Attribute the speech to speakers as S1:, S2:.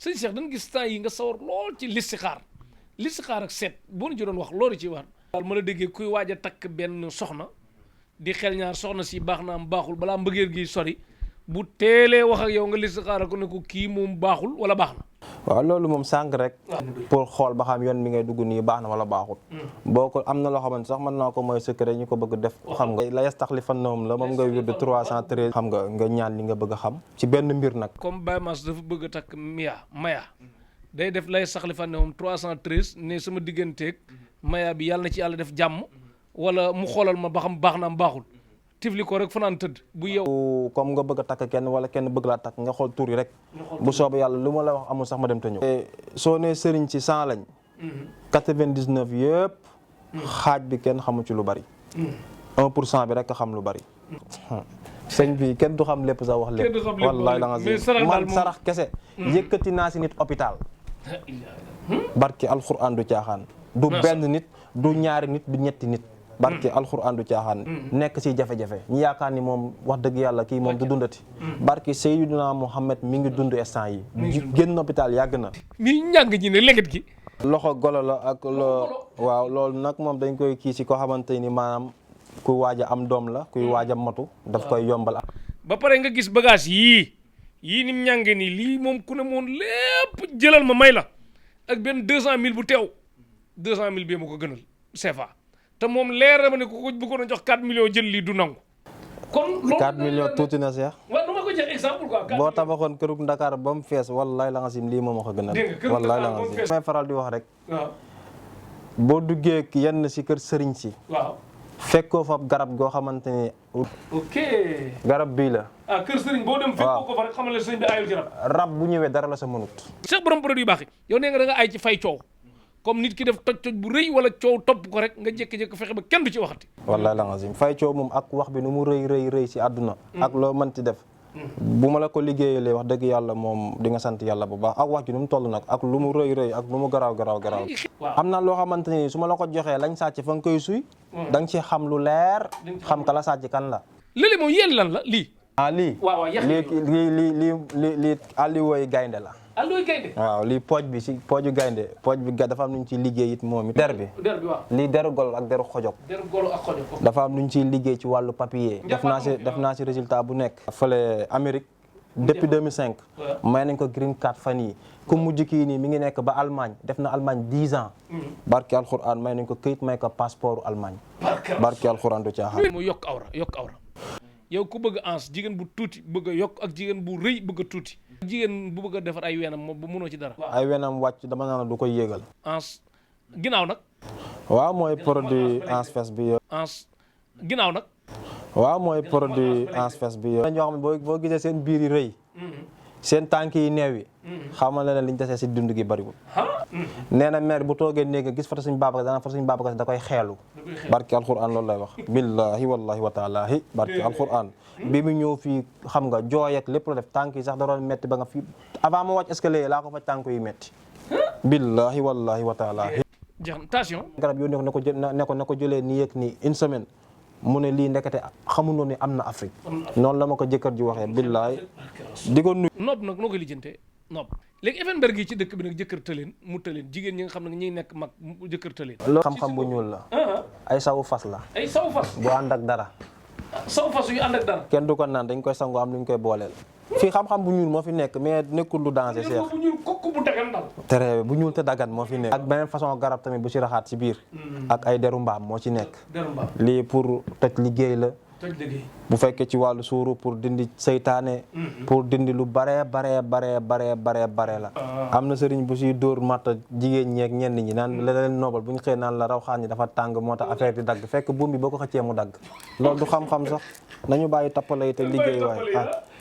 S1: sëñ Cheikh dañ gis temps yi nga sawar lool ci listixaar ak seet boo ñu ci doon wax loolu ci war daal ma la déggee kuy waaj a takk benn soxna di xel ñaar soxna si baax na am baaxul balaa mbëggeel gi sori bu teelee wax ak yow nga listixaar ko ne ko kii moom baaxul wala baax na.
S2: waaw loolu moom sànq rek pour xool ba xam yoon mi ngay dugg nii baax na wala baaxul boo ko am na loo xamante sax mën naa ko mooy secret ñu ko bëgg def xam nga la yastaxlifannahum la moom ngay wirde 313 xam nga ñaan li nga bëgg a xam ci benn mbir nag
S1: comme Baye Mass dafa bëgg a takk maya day def la yastaxlifannahum 313 ne sama digganteeg maya bi yàlla na ci yàlla def jàmm wala mu xoolal ma ba xam baax na am baaxul tifli ko rek fanaan tëdd bu yow
S2: comme nga bëgg a takk kenn wala kenn bëgg laa takk nga xool tur yi rek bu soobee yàlla lu ma la wax amul sax ma dem te ñëw soo nee sëriñ ci 100 lañ 99 yëpp xaaj bi kenn xamu ci lu bari 1% bi rek a xam lu bari sëñ bi kenn du xam lépp sax wax lépp wallaay la nga man sarax kese yëkkati naa si nit hôpital barki alxuraan du caaxaan du benn nit du ñaari nit du ñetti nit barke alxuraan du caaxaan nekk ci jafe-jafe ñu yaakaar ni moom wax dëgg yàlla kii moom du dundati barke Seydina Muhammad mi ngi dund instant yi génn hôpital yàgg na
S1: mi njàng ñi ne légat gi
S2: loxo golo la ak waaw loolu nag moom dañ koy kii si ko xamante ni maanaam kuy waaj a am doom la kuy waaj a matu daf koy yombal
S1: ba pare nga gis bagage yii ni mu ñànge nii lii moom ku ne moom lépp jëlal ma may la ak benn 200 000 bu teew 200 000 bii ma ko gënal CFA te moom leer na ma ne ku ko bëggoon a jox 4 millions jël lii du nangu. kon loolu
S2: 4 millions tuuti na Cheikh.
S1: waaw nu ma ko jox exemple quoi.
S2: boo tabaxoon kërug Dakar ba mu fees wallaay la nga sim lii moom a ko gënal. wallaay la nga sim may faral di wax rek.
S1: waaw.
S2: boo duggee yenn si kër sëriñ si.
S1: waaw.
S2: fekkoo fa garab goo xamante ni.
S1: ok.
S2: garab bii la.
S1: ah kër sëriñ boo dem. fekkoo ko fa rek xamal ne sëriñ bi ayul ci rab.
S2: rab bu ñëwee dara la sa mënut.
S1: Cheikh borom produit yu baax yi yow nee nga da nga ay ci fay coow. comme nit ki def toj bu rëy wala coow topp ko rek nga jékki-jékki fexe ba kenn du ci waxati.
S2: wallaay la nga sim fay coow moom ak wax bi nu mu rëy si àdduna. ak loo mënti def. bu ma la ko liggéeyalee wax dëgg yàlla moom di nga sant yàlla bu baax ak wax ji nu mu toll nag ak lu mu rëy ak lu mu garaaw. am na loo xamante ni su ma la ko joxee lañ sàcc fa nga koy suy. da nga ci xam lu leer. xam ka la sàcc kan la.
S1: léeg-léeg moom yéen lan la lii.
S2: lii.
S1: waaw
S2: lii alliwooy gaynde la.
S1: alliwooy gaynde.
S2: waaw lii pooj bi si pooju gaynde pooj bi dafa am nu ñu ciy liggéey it moom it. der bi
S1: waaw.
S2: lii deru gol ak deru xojog.
S1: deru golo ak xojog.
S2: dafa am nu ñu ciy liggéey ci wàllu papier. def naa si résultat bu nekk. fële Amérique. depuis 2005. may nañ ko green card fan yi ku mujj kii nii mi ngi nekk ba Allemagne def na Allemagne 10 ans. barki alxuraan may nañ ko këyit may ko passeport Allemagne. barki alxuraan du caaxaan.
S1: mu yokk awra. yow ku bëgg ans jigéen bu tuuti bëgg a yokk ak jigéen bu rëy bëgg a tuuti. jigéen bu bëgg a defar ay weenam moom bu mënoo ci dara.
S2: ay weenam wàcc dama naan du koy yéegal.
S1: ans ginnaaw nag.
S2: waaw mooy produit ans fes bi.
S1: ans ginnaaw nag.
S2: waaw mooy produit ans fes bi. ñoo xam ne boo gisee seen biir yi rëy. seen tànk yi neew yi. xamal na ne liñ desee si dund gi bariwul. nee na mère bu toogee néeg gis foto suñu Babacar dana foto suñu Babacar da koy xeelu. barki alxuraan loolu lay wax. billahi wallahi wa taalaahi barki alxuraan. bi mu ñëw fii xam nga jooy ak lépp la def tànk yi sax da doon metti ba nga fii avant ma wàcc escalier laa ko fa tànk yi metti. billahi wallahi wa taalaahi.
S1: jeex na attention.
S2: garab yow ne ko jëlee nii yëg nii une semaine. mu ne lii ndekete xamuñu ne am na Afrique. noonu la ma ko jëkkër ji waxee billaay. di ko nuyu.
S1: nopp nag noo koy lijjantee nopp léegi Effenberg yi ci dëkk bi nag jëkkër tëleen mu tëleen jigéen ñi nga xam ne ñi nekk mag jëkkër tëleen.
S2: loolu xam-xam bu ñuul la. ay sawu fas la.
S1: ay sawu fas.
S2: bu ànd ak dara.
S1: sawu fas yu ànd ak dara.
S2: kenn du ko naan dañ koy sangu am lu ñu koy booleel. fii xam-xam bu ñuul moo fi nekk mais nekkul lu danger Cheikh.
S1: bu ñuul kokku bu dagan dal.
S2: tere bu ñuul te dagan moo fi nekk. ak beneen façon garab tamit bu ci raxaat ci biir. ak ay deru mbaam moo ci nekk.
S1: deru mbaam
S2: lii pour toj liggéey la.
S1: toj liggéey.
S2: bu fekkee ci wàllu suuru pour dindi seytaane. pour dindi lu bare la. am na sëriñ bu siy dóor matta jigéen ñeeg ñenn ñi naan la leen noobal bu ñu xëy naan la raw xaan ñi dafa tàng moo tax affaire di dagg fekk buum bi boo ko xëccee mu dagg loolu du xam-xam sax nañu bàyyi tappale te liggéey waay